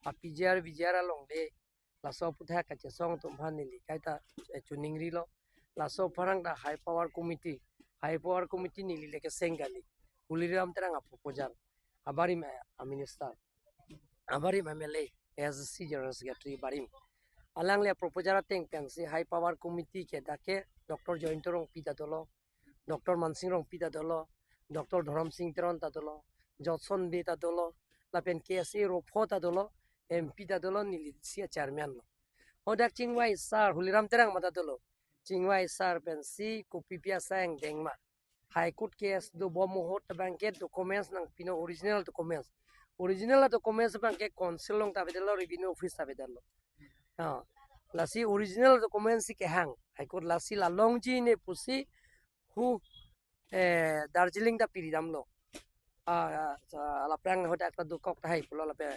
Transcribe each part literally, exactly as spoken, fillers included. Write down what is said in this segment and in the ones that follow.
a P G R V G R alongle, laso aputhak kachesong atum aphan neli kaita, eh, chuningrilo. Laso apharang ta High Power Committee, High Power Committee neli le keseng kali. Tuliram Terang a proposal, abarim, eh, a minister, abarim M L A, A S D C General Secretary abarim. Alangli a proposal ateng pensi High Power Committee ke dak ke Doctor Jayanta Rongpi ta dolo, Doctor Mansing Rongpi ta dolo, Doctor Dhorom Sing Teron ta dolo, Jotson Bey ta dolo, lapen K S A Ropho ta dolo, M P ta dolo, neli si a chairman lo. Hadak chingvai sar, Tuliram Terang ma ta dolo. Chingvai sar pensi kopi pi asai angdeng ma, High Court case dobom ahut abang ke documents nangpinon, original documents. Original documents abang ke council along ta avedetlo, revenue office ta avedetlo. Ah, lasi original documents si kehang High Court, lasi la longji ne pusi hu, eh, Darjeeling ta piri damlo. Ah, ah, sa-, la aphrang hadak ta dokok tahai pulo lapen,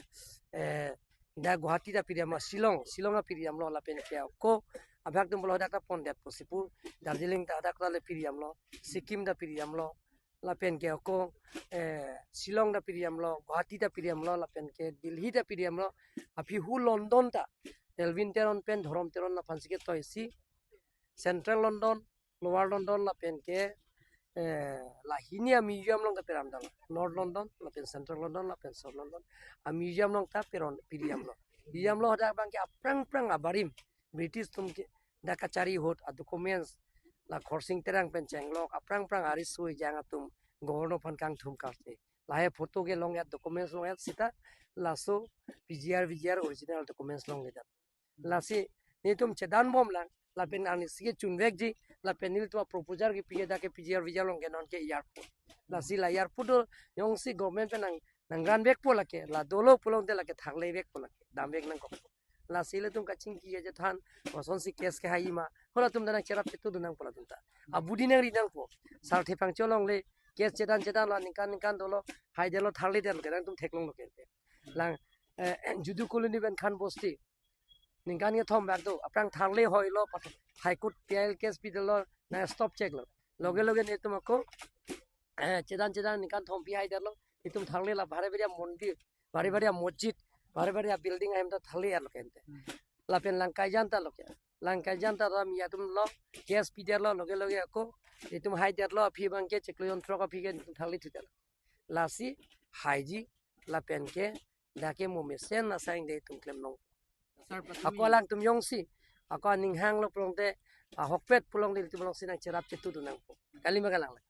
eh, dak Guwahati ta piri damlo, Shillong, Shillong ta piri damlo lapen ke ako abhag atum pulo hadak ta pondet pusi pu, Darjeeling ta hadak ta le piri damlo, Sikkim ta piri damlo, lapen ke ako, eh, Shillong ta piri damlo, Guwahati ta piri damlo, lapen ke Delhi ta piri damlo, aphi hu London ta Elwin Teron pen Dhorom Teron aphan si ketoisi Central London, Lower London lapen ke, eh, la hini a museum along ta piri damlo. North London lapen Central London lapen South London a museum along ta piri damlo. Piri damlo hadak abang ke aphrang aphrang abarim British atum ke dak kachari ahut a documents, la Khorsing Terang pen chenglok aphrang aphrang ariso ejang atum Governor aphan kangthum karte. Lahai photo kelong ya, documents long ya sita laso P G R V G R original documents longledet. Lasi netum chedanbomlang, lapen arnisi ke chunvekji, lapen nelitum a proposal kepi ke dak ke P G R V G R along ke non ke airport. Lasi la airport do jongsi government pen nang, nangranvekpo lake, la dolo pulote lake tharlevekpo lake, damvek nangkok. Lasi ilitum kachingki aja than, kosonsi case kehai ma, halatum ta nangcherap chetudun nangpo latum ta. Abudi nangri nangpo. Sarthe Phangcho alongle case chedan chedan lo, ningkan ningkan dolo, haidetlo, tharledetlo ke, nangtum theklonglo ke. Lang, eh, Judu Colony pen Khan Bosti ningkan kethom bak do, aphrang tharle hoilo, pat-, High Court P I L case pidetlo, nang stop cheklo. Loge loge netum ako, eh, chedan chedan ningkan thompi haidetlo, itum tharle la bhari bhari mondir, bhari bhari mosjid, bhari bhari building ahem ta tharle arlo ke ante. Hmm. Lapen Langkaijan ta lo ke. Langkaijan ta ram ya atum lo, case pidetlo, loge loge ako itum haidetlo, aphi abang ke chiklo jonthrok aphi ke itum tharle thudetlo. Lasi haiji lapen ke dak ke mo mesen asai angdeng atum klemlong. Sir, patumi ako alangtum jongsi, ako aning hanglo pulote, ahokpet pulote ilitum jongsi nangcherap chetudun nangpo. Kali ma kalang le.